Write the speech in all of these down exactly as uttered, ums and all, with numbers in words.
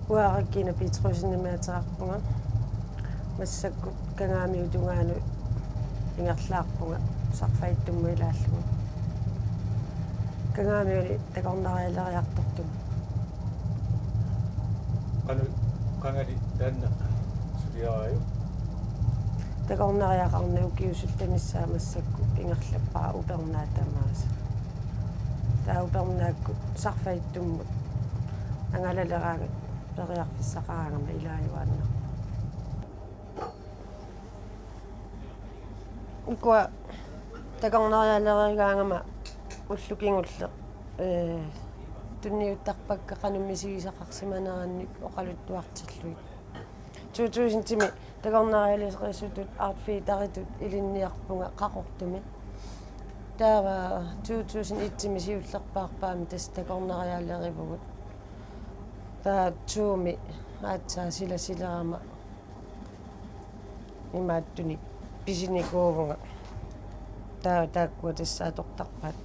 Uanga Regina Petrussenimik ateqarpunga. Massakkut Kangaamiut tungaanut ingerlaarpunga Sarfagittummut ilaallunga. Kangaamiuni takornarialeriartortunga. Qanoq, qangali taanna suliaraajuk? Takornariaqarneq ukiut syttenissaat massakkut ingerlappara upernaaq tamaasa. Taava upernaakkut Sarfagittummut angalaleraangat periarfissaqaraangama ilaajuaannarpoq. Ukua takornarialerigaangama ullut kingulleq, ee, tunniuttarpakka qanoq misigisaqarsimanerannik oqaluttuartillugit. To tusindimi takornarialerisutut outfitteritut ilinniarpunga Qaqortumi. Taava to tusind etimi siullerpaarpaami tassa takornarialerivugut. Taava tomi aatsaat silasilerama imaattunik pisinikuuvunga. Taava taakkua tassa atortarpaat.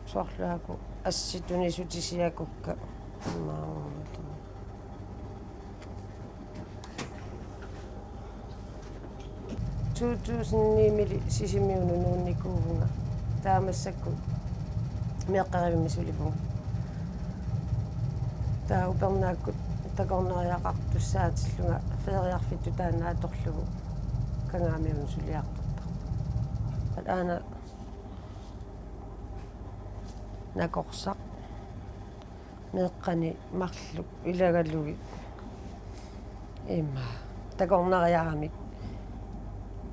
Soorlu aajuku assitut nissutisiakukka. Imaammat. To tusind ni-mili Sisimiunut nuunnikuuvunga. Taava massakkut meeqqerivimmi sulivunga. Taava upernaakkut takornariaqartussaatillunga feriarfittut taanna atorlugu Kangaamiunut suliartortarpunga. Aana nakorsaq meeqqani marluk ilagalugit ima takornariaramik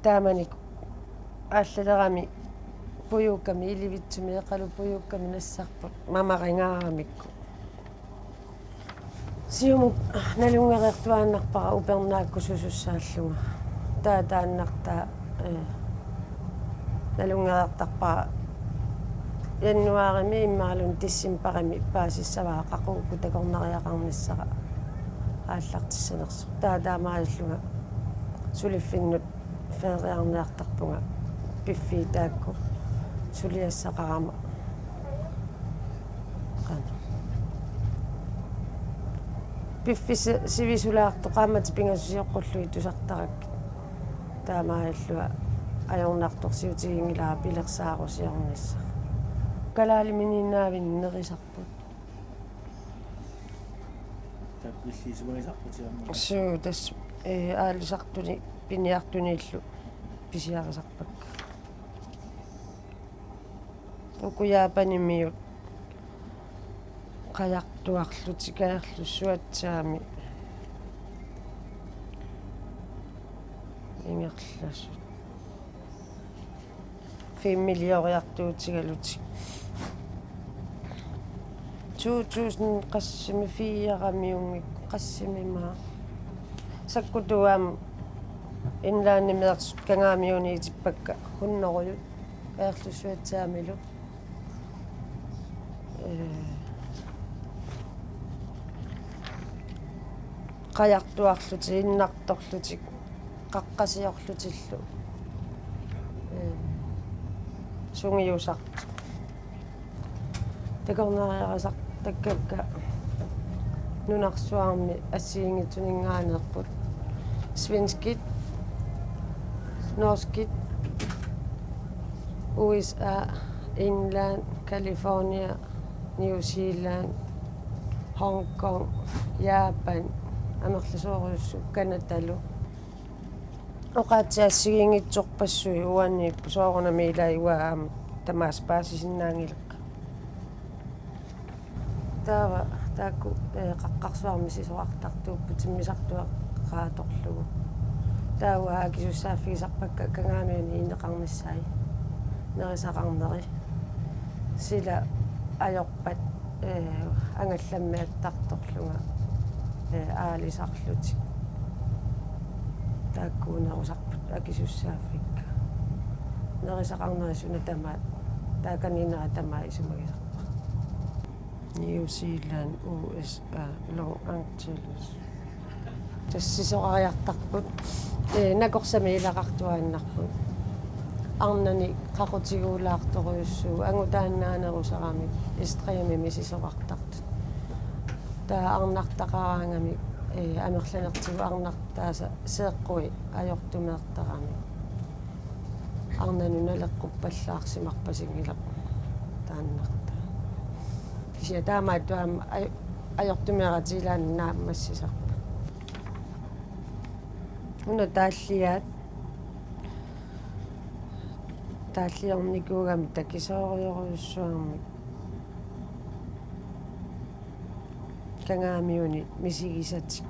taamani aallalerami pujukkami ilivitsumi eqalu pujukkami nassarput mamaringaaramikku. Siumut nalunngereertuaannarpara upernaakkut susussaallunga. Taava taannartaa, ee, nalunngereertarpara januaarimi imaluunniit decembarimi paasissavara qaqugu takornariaqarnissara aallartissanersoq. Taava taamaallunga suliffinnut feriarniartarpunga piffissaq taakku suliassaqarama. Qanoq. Piffissaq sivisulaartoq qaammatit pingasusiorlugit tusartarakkit. Taamaallunga ajornartorsiutiginngilara pilersaarusiornissaq. Kalaaliminiinnaavinnut nerisarput. Taakku illit isumagisarput aamma? Suu, tassa, ee, aalisartuni piniartunillu pisiarisarpakka. Uku Japanimiut qajartuarlutik Kangerlussuatsaami ingerlasut. Filmilioriartuutigalugit. To tusind qassimi fire-miunngikku qassimi maa. Sakkutuaam Inlaannimeersut Kangaamiuniitippakka hunnorujut Kangerlussuatsaamilu. Ee, qajartuarlutik, innartorlutik, qaqqasiorlutillu, ee, sungiusartut. Takornariarisartakkakka nunarsuarmi assigiinngitsuninngaanneerput. Svenskit, norskit, U S A, England, California, New Zealand, Hong Kong, Japan, amerlasoorujussuuvoq Canadalu. Oqaatsit assigiinngitsorpassuit uaniippoq soorunami ilaa uanga aamma tamaasa paasisinnaanngilakka. Taava taakku, ee, qaqqarsuarmi sisorartartuupput timmisartuaqqat atorlugu. Taava akisussaaffigisarpakka Kangaamiuni ineqarnissaat nerisaqarneri. Sila ajorpat, ee, angallammiattartorlunga, ee, aalisarlutik. Taakkuunerusarput akisussaaffikka. Nerisaqarneri suna tamaat, taakaniinnera tamaat isumagisarpara. New Zealand, U S A, Los Angeles. Tassa sisorariartarput, ee, nakorsami ilaqartuaannarput. Arnani qaqutiguulaartorujussuuvoq, angutaannaanerusaramik Extrememi sisorartartut. Taava arnartaqaraangamik, ee, amerlanertigut arnartaasa seeqqui ajortumeertaramik. Arnanut naleqquppallaarsimarpasinngilaq taannartaa. Kisianni taamaattuami aj-, ajortumeeratik ilaanni naammassisarput. Una taalliaat. Taalliornikuugami takisoorujorujussuarmik. Kangaamiuni misigisatik.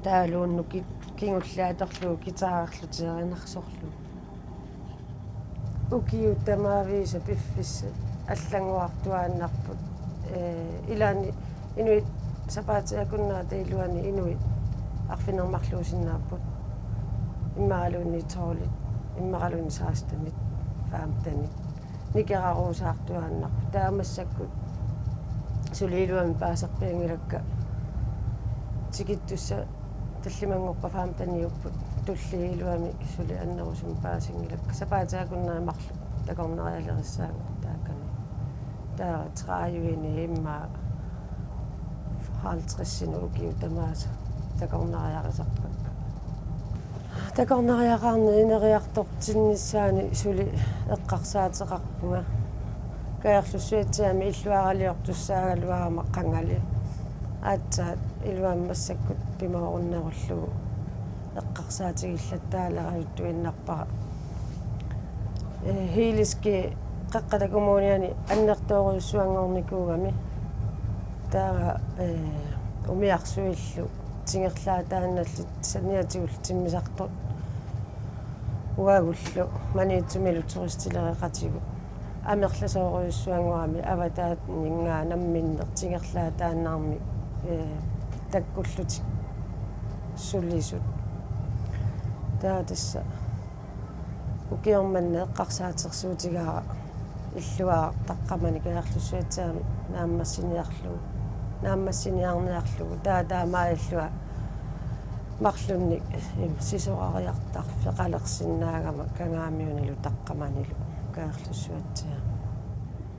Taavalu unnuk ki-, kingulliit atorlugu guitarerluteerinarsorlugu. Ukiut tamaavisa piffissat allanngorartuaannarput. Ee, ilaanni inuit sapaatip akunnerata iluani inuit arfineq-marluusinnaapput. Immaqaluunniit tolvit, immaqaluunniit sekstenit, femtenit. Nikeraruusaartuaannarput. Taava massakkut suli iluamik paaserpianngilakka tikittussat tallimanngorpat femteniupput. Tulliit iluamik suli annerusumik paasinngilakka. Sapaatip akunneri marluk takornarialerissaanngilaat taakani. Taava tredivenik immaqa halvtredsinut ukiut tamaasa takornariarisarpakka. Takornariaqarneq ineriartortinnissaani suli eqqarsaateqarpunga. Kangerlussuatsiaami illuaraliortussaagaluarama qangali. Aatsaat iluamik massakkut pimoorunnerullugu eqqarsaatigillattaaleraluttuinnarpara. Ee, Heliski Qeqqata Kommuniani annertoorujussuanngornikuugami. Taava, ee, umiarsuillu tingerlaataannallit saniatigullu timmisartut uagullu Maniitsumilu turistilereqatigut. Amerlasoorujussuanngorami avataaninngaanniit namminneq tingerlaataannarmik, ee, takkullutik sulisut. Taava tassa ukioq manna eqqarsaatersuutigaara illuaraq taqqamani Kangerlussuatsiaami naammassiniarlugu, naammassiniarniarlugu, taava taamaalillunga marlunnik ima sisorariartarfeqalersinnaagama Kangaamiunilu taqqamanilu Kangerlussuatsiaami.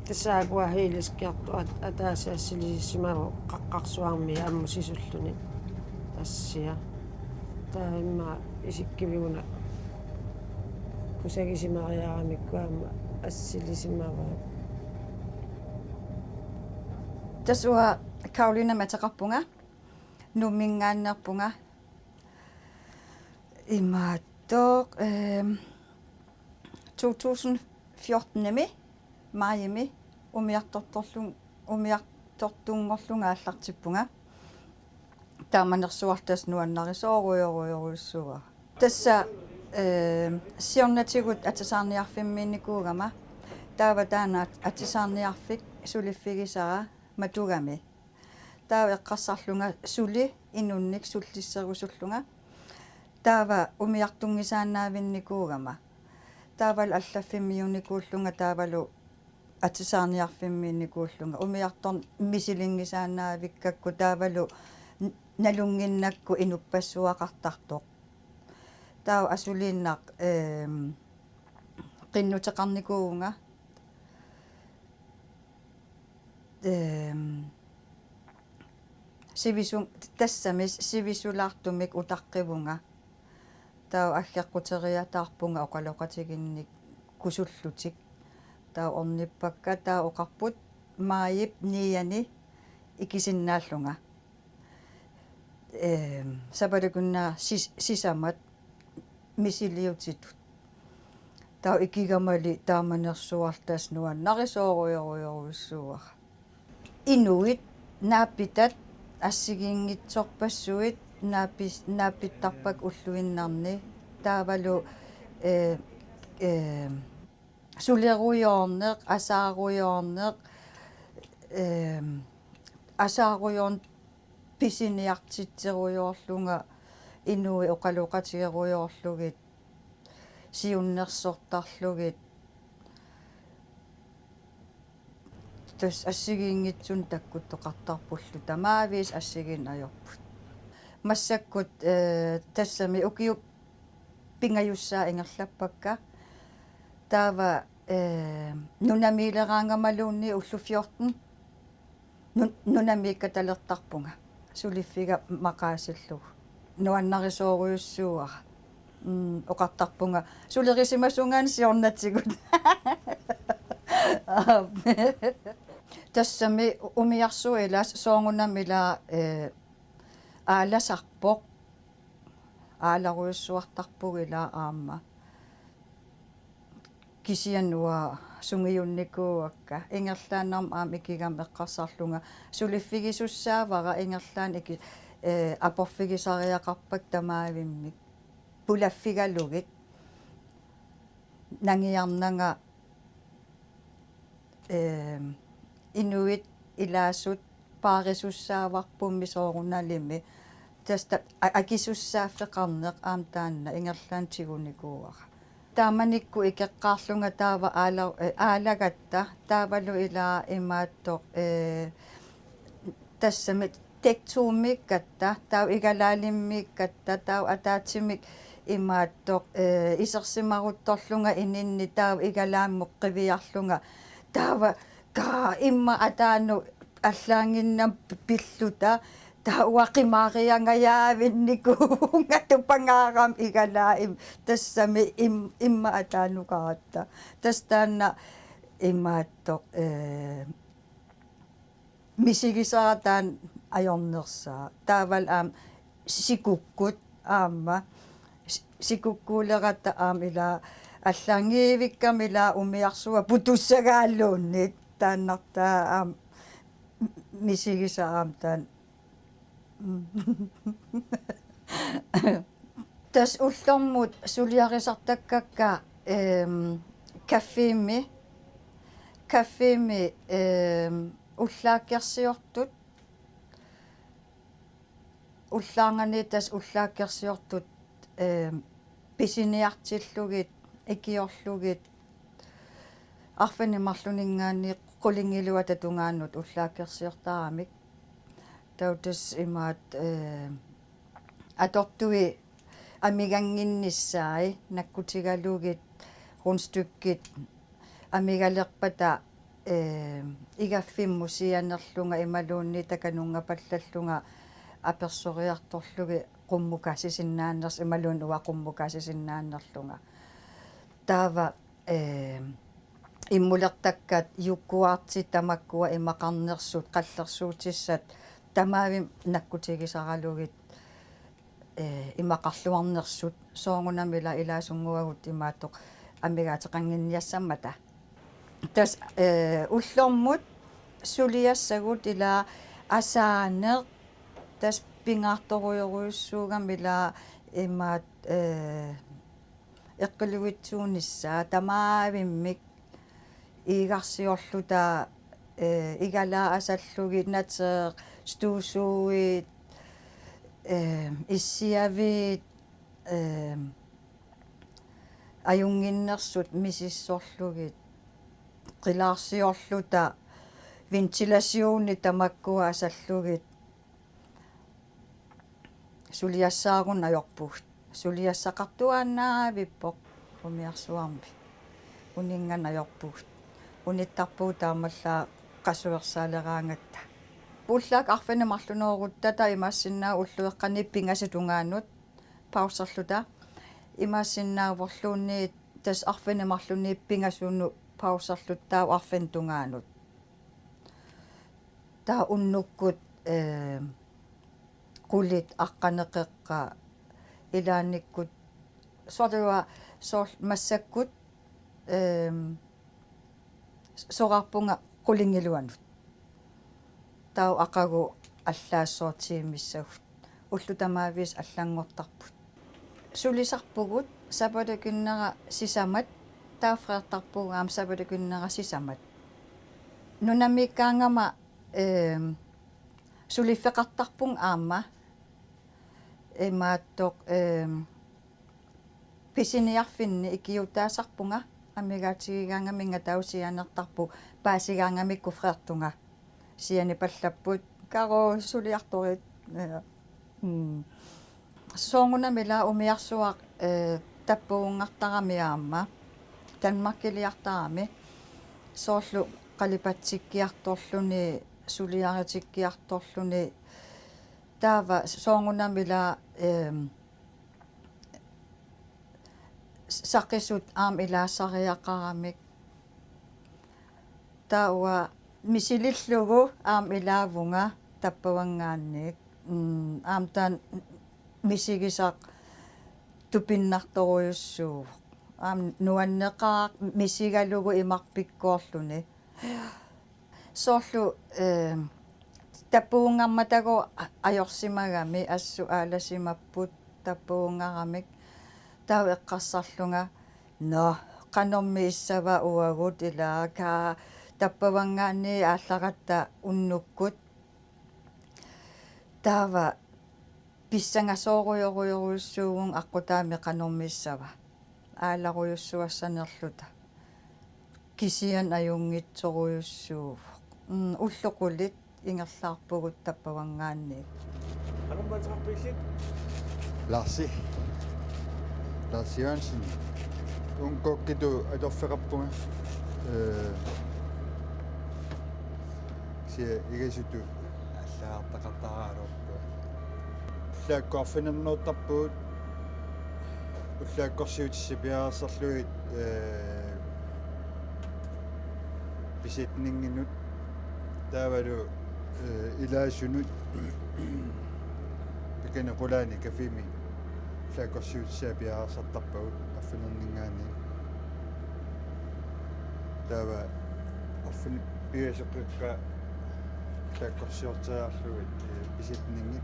Tassa ukua Heliskiartut at-, ataaseq assilisimavoq qaqqarsuarmik ammut sisulluni assia. Taava immaqa isikkivik una kusagisimariaramikku aamma assilisimavoq. Tassa uanga Karolinamik ateqarpunga, Nuumminngaanneerpunga. Imaattoq, ehm, to tusind fjortenimi maajimi umiartortorlun-, umiartortunngorlunga aallartippunga. Taamanersuarlu tassa nuannarisoorujorujorujussuuara. Tassa, ehm, siornatigut atisaarniarfimmiinnikuugama. Taava taanna at-, atisaarniarfik suliffigisara matugami. Taava eqqarsarlunga suli inunnik sullisserusullunga. Taava umiartunngisaannaavinnikuugama. Taavalu allaffimmiunikuullunga taavalu atisaarniarfimmiinnikuullunga. Umiartorneq misilinngisaannaavikkakku taavalu n-, nalunnginnakku inuppassuaqartartoq. Taava asuliinnaq, ehm, qinnuteqarnikuuvunga. Ehm, sivisu-, tassami sivisulaartumik utaqqivunga. Taava aggeqquteriataarpunga oqaloqatigiinnikkusullutik. Taava ornippakka, taava oqarput maajip niiani ikisinnaallunga. Ehm, sapaatip akunneri sis-, sisamat misiliutitut. Taava ikigamali taamanersuarlu tassa nuannarisoorujorujorujussuuara. Inuit, naappitat, assigiinngitsorpassuit, naappi-, naappittarpakka ulluinnarni. Taavalu, eh, eh, sulerujoorneq, asaarujoorneq, ehm, asaarujoorneq pisiniartitsirujoorlunga inuit oqaloqatigerujoorlugit, siunnersortarlugit. Tassa assigiinngitsunik takkuttoqartarpullu tamaaviisa assigiinneq ajorput. Massakkut, eh, tassami ukiut pingajussaat ingerlappakka. Taava, eh, nunamiileraangamaluunniit ullut fjorten nun-, nunamiikkatalertarpunga suliffiga maqaasillugu. Nuannarisoorujussuuara. Mm, oqartarpunga sulerisimasungaanni siornatigut. Aap. Tassami umiarsuaq ila soorunami ila, eh, aalasarpoq. Aalarujussuartarpugut ila aamma. Kisianni uanga sungiunnikuuakka. Ingerlaannarmi aamma ikigami eqqarsarlunga suliffigisussaavara ingerlaannaq iki-, eh, aporfigisariaqarpakka tamaavimmik. Pulaffigalugit. Nangiarnanga, eh, inuit ilaasut paarisussaavarpummi soorunalimi. Tassa a-, akisussaaffeqarneq aamma taanna ingerlaannaq tigunikuuara. Taamanikkut ikeqqaarlunga taava aala-, eh, aalagatta, taavalu ila imaattoq, eh, tassami dæktuummiikkatta, taava igalaalimmiikkatta, taava ataatsimik imaattoq, eh, isersimaruttorlunga ininni, taava igalaamut qiviarlunga. Taava kaa immaqa ataanut allaannginnamik pilluta, taava uanga qimaariangajaavinnikuuvunga tupangaarami igalaap im-, tassami im-, immaqa ataanukaratta. Tassa taanna imaattoq, eh, misigisara taanna ajornersaaq. Taavalu aamma sikukkut aamma. Si-, sikukkuuleratta aamma ila allaanngivikkami ila umiarsuaq putussagaalluunniit. Taannartaa aamma misigisara aamma taanna. Tassa ullormut suliarisartakkakka, ehm, kaffiimi, kaffiimi, ehm, ullaakkersiortut, ullaarnganiit tassa ullaakkersiortut, ehm, pisiniartillugit, ikiorlugit, arfineq-marlunninngaanniit qulingiluata tungaanut ullaakkersiortaramik. Taava tassa imaattoq, eh, atortui amigannginnissaat nakkutigalugit rundstykkit amigalerpata, eh, igaffimmut sianerlunga imaluunniit takanunngapallallunga apersoriartorlugit qummukaasisinnaanersoq imaluunniit uanga qummukaasisinnaanerlunga. Taava, eh, immulertakkat yoghurtit tamakkua imaqarnersut, qallersuutissat, tamaavimmik nakkutigisaralugit, eh, imaqarluarnersut, soorunami ila ilaasunnguagut imaattoq amigaateqannginniassammata. Tassa, eh, ullormut suliassagut ila asaaneq, tassa pingaartorujorujussuugami ila imaattoq, eh, eqqiluitsuunissaa tamaavimmik iigarsiorluta, eh, igalaat asallugit, nateeq, støvsugerit, eh, issiaviit, eh, ajunnginnersut misissorlugit, qilaarsiorluta, ventilationi tamakkua asallugit, suliassaarunnaarpugut. Suliassaqartuaannavippoq umiarsuarmi. Uninngaannarpugut. Unittarpugut taamaallaat qasuersaaleraangatta. Ullaakkut arfineq-marlunooruttatta imaassinnaavoq ulloqeqqani pingasut tungaanut pauserluta. Imaassinnaavorluunniit tassa arfineq-marlunniit pingasunut pauserluta taava arfineq tungaanut. Taava unnukkut, eh, qulit aqqaneqeqqa ilaannikkut soorlu soorlu massakkut, eh, soraarpunga qulingiluanut. Taava aqagu allaat soorlu tiimissagut. Ullut tamaaviisa allanngortarput. Sulisarpugut sabbatikuunnera sisamat, taava freertarpugut aamma sabbatikuunnera sisamat. Nunamiikkaangama, ehm, suliffeqartarpunga aamma imaattoq, ehm, pisiniarfinni ikiuuttaasarpunga, amigaatigigaangaminnga taava sianertarpunga, paasigaangamikku freertunga. Sianipallapput, Karo, suliartorit. Ja. Mm. Soorunami ila umiarsuaq, eh, tappuunnartarami aamma. Danmarkiliartarami, soorlu qalipatsikkiartorluni, suliaritikkiartorluni, taava soorunami ila, ehm, saqisut aamma ilaassariaqaramik. Taava misilillugu aamma ilaavunga tappavanngaanniit. Mm, aamma taanna misigisaq tupinnartorujussuuvoq. Aamma nuanneqaaq misigalugu imarpikkoorluni. Soorlu, eh, tappavunngarmatagu a-, ajorsimagami assut aalasimapput tappavunngaramik, taava eqqarsarlunga: Nå, qanormi issava uagut, ilaa, kaa tappavanngaanniit aallaratta unnukkut. Taava pissangasoorujorujorujussuuvunga aqqutaani qanormi issava. Aalarujussuassanerluta. Kisianni ajunngitsorujussuuvoq. Mm, ullut qulit ingerlaarpugut tappavanngaanniit. Qanormi ateqarpa illit? Larsi. Larsi Jørgensen. Uunga kokkitut atorfeqarpunga. Eh, kisianni igasutut allagartaqartaraluarpunga. Ullaakkut arfininngortarpugut. Ullaakkorsiutissat piareersarlugit, eh, besætninginut taavalu, eh, ilaasunut. Pikani qulaani cafémi ullaakkut siutissat piareersartarpagut arfininninngaanniit. Taava arfineq-pingasut qikka ullaakkut siorteriarlugit, eh, besætningit.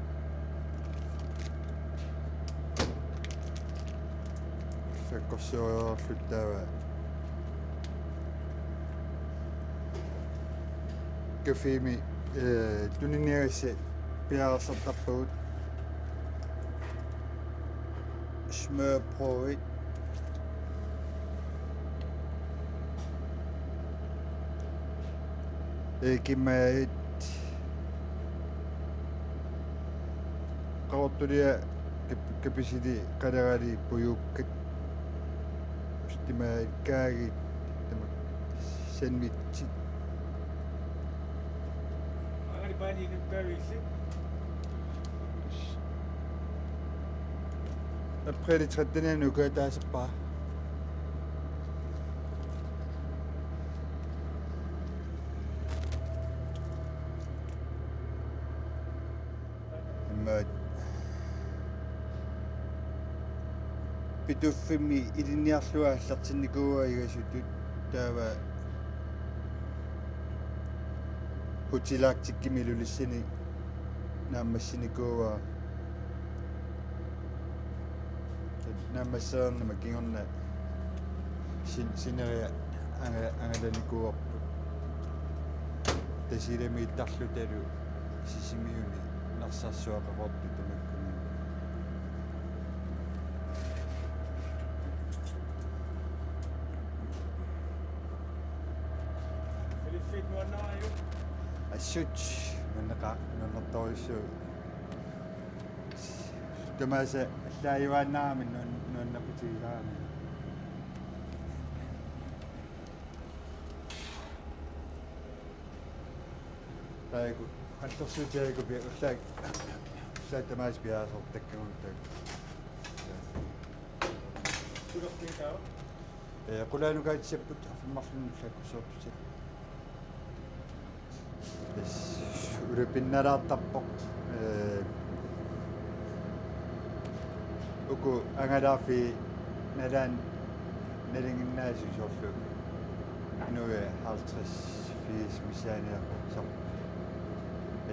Ullaakkut sioreriarluta taava cafémi, eh, tuniniagassat piareersartarpagut. Smørrebrødit. Eggemaget. Qaqortuliaq kap-, kapisilit qaleraliit pujuukkat. Ostimaat kaagit tamakku sandwichit. Angalipaani inuppaavilli. April trettenianni ukiataasarpaa. Immaqa Pituffimmi ilinniarlunga aallartinnikuuara igasutut, taava Hotel Arcticimi Ilulissani naammassinikuuara. Naammassereernama kingorna sin-, sineriak anga-, angalanikuuarput. Tasiilamiittarlutalu Sisimiuni Narsarsuaq Qaqortoq tamakkuninnga. Filiffiit nuannarajuk? Assut, nuanneqa-, nuannertorujussuuvoq. Tamaasa allaajuaannarami nuan-, nuannequtigisarami. Taakku, qallersuutigalugu pia-, ullaak, ullaak tamaasa piareersartakkagut taakku. Sulertinkaava? Eh, qulaanukaatitapput arfineq-marlunut ullaakkorsiortussat. Tassa ulipinnalaartarpoq. Eh, uku angalaarfiit nalaanni nalinginnaasut soorlu inuit halvtreds, firs missaaniartarput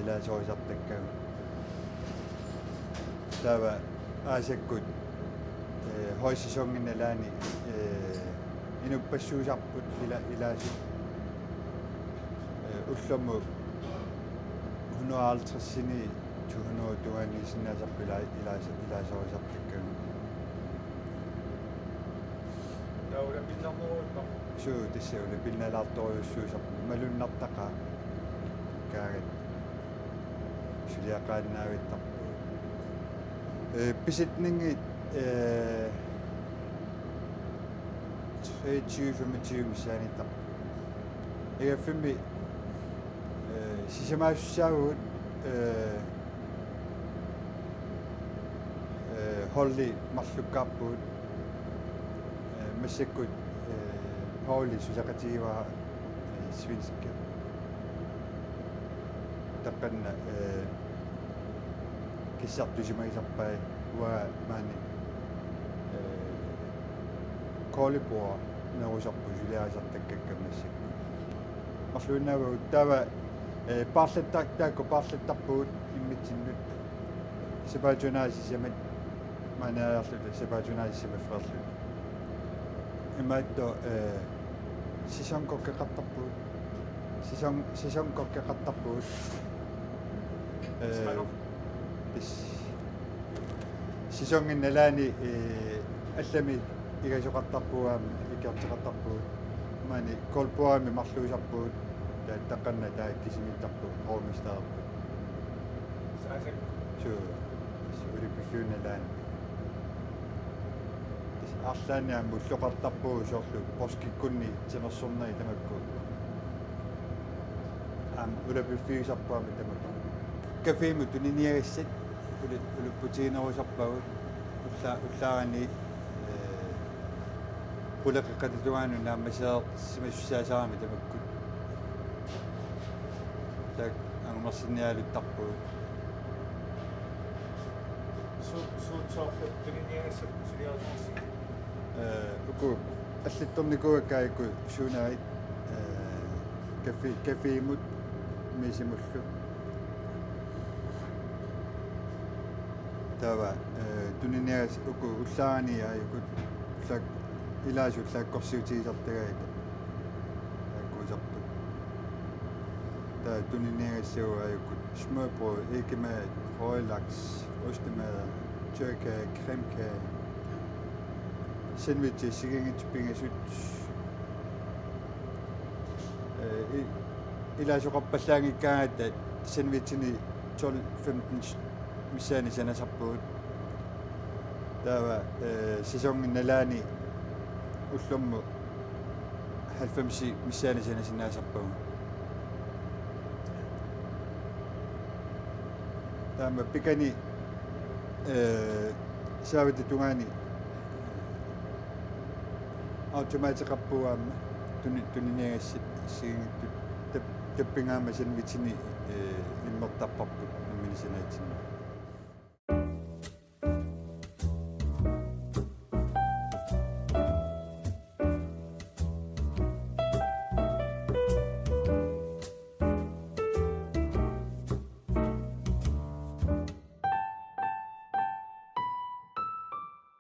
ilaasorisartakkagut. Taava aasakkut, eh, højsæsonip nalaani, eh, inuppassuusarput ila-, ilaasut, eh, ullormut hundrede og halvtredsini to hundrede tungaanniissinnaasarput ila-, ilaas-, ilaasorisartakkagut. Taava ulipinnarneruippa? Suu, tassa ulipinnalaartorujussuusarput malunnartaqaaq kaagat. Suliaqaannaavittarpugut. Eh, besætningit, eh, Tyve femogtyve missaaniittarput. Igaffimmi, eh, sisamaasussaavagut, eh, eh, holdi marlukkaarpugut, eh, massakkut, eh, Pauli suleqatigivara, eh, svenskit. Taqqanna, eh, kissartusimagisarpai uanga maani, eh, Koldebor nerusarput suliarisartakkakka massakkut. Marluinnaavagut taava, eh, paarlatta-, taakku paarlattarpugut immitsinnut. Sapaatip-una sisamat maaniariarluta, sapaatip-una sisamat freerluta. Imaattoq, eh, sæsonkorteqartarpugut. Sæson-, sæsonkorteqartarpugut. Eh, Sæson? Tassa sæsonip nalaani, eh, allamik igasoqartarpugut aamma ikiorteqartarpugut. Maani Koldebor-imi marluusarpugut. Taava taqqanna taava kisimiittarpugut, hovmesteerpugut. Saasak. Suu, tassa ulapiffiup nalaani. Tassa arlaanni aamma ulloqartarpugut soorlu poorskikkunni timersornerit tamakku. Aamma ulapiffiusarput aamma tamakku. Cafémut tuniniagassat uli-, ulupputiginerusarpagut ulla-, ullaarani, eh, quleqeqatatungaanut naammassisimasussaasaramik tamakkut. Taakku angumersinnialuttarpugut. Su-, suut soorlu tuniniagassat suliarineqarsiuk? Eh, uku allattornikuuakka uku suunerit, eh, café-, cafémut Mesimullu. Taava, eh, tuniniagassat uku ullaarani aajukut ullaak-, ilaasa ullaakkorsiutigisartagaat. Taakkuusarput. Taava tuniniagassat aajukut smørrebrød, eggemager, røget laks, ostemager, tørkage, cremekage, sandwich, assigiinngitsut pingasut. Eh, i-, ilaasoqarpallaanngikkaangatta sandwichini tolv femten missaani sanasarpugut. Taava, eh, sæsonip nalaani ullormut halvfems missaani sanasinnaasarpagut. Taava pikani, eh, saavitta tungaani automateqarpugut aamma tuni-, tuniniagassat assigiinngitsut tap-, tappingaama sandwichini, eh, immertarparput imminut sanaatsinni.